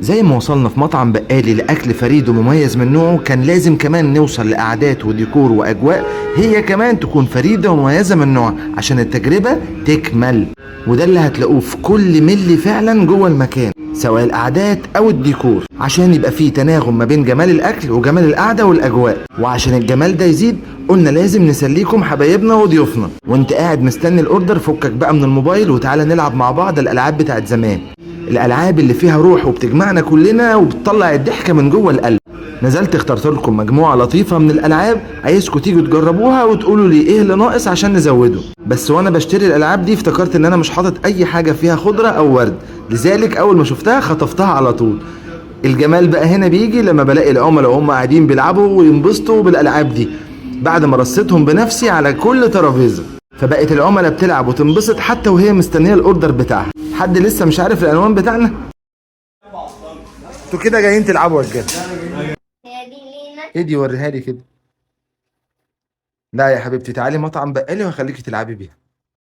زي ما وصلنا في مطعم بقالي لأكل فريد ومميز من نوعه، كان لازم كمان نوصل لقعدات وديكور وأجواء هي كمان تكون فريدة ومميزة من نوعها عشان التجربة تكمل. وده اللي هتلاقوه في كل ملي فعلا جوه المكان، سواء القعدات أو الديكور، عشان يبقى فيه تناغم ما بين جمال الأكل وجمال القعدة والأجواء. وعشان الجمال ده يزيد قلنا لازم نسليكم حبايبنا وضيوفنا. وانت قاعد مستني ال order فكك بقى من الموبايل وتعالى نلعب مع بعض الألعاب بتاعت زمان، الالعاب اللي فيها روح وبتجمعنا كلنا وبتطلع الضحكة من جوه القلب. نزلت اخترت لكم مجموعة لطيفة من الالعاب، عايزكم تيجوا تجربوها وتقولوا لي ايه اللي ناقص عشان نزوده. بس وانا بشتري الالعاب دي افتكرت ان انا مش حاطط اي حاجة فيها خضرة او ورد، لذلك اول ما شفتها خطفتها على طول. الجمال بقى هنا بيجي لما بلاقي العملاء وهم قاعدين بيلعبوا وينبسطوا بالالعاب دي بعد ما رصيتهم بنفسي على كل ترابيزة، فبقت العملاء بتلعب وتنبسط حتى وهي مستنيه ال order بتاعها. حد لسه مش عارف العنوان بتاعنا؟ انتوا كده جايين تلعبوا يا رجاله. هي دي لينا. ايه دي؟ وريها لي كده. لا يا حبيبتي، تعالي مطعم بقالي وهخليكي تلعبي بيها.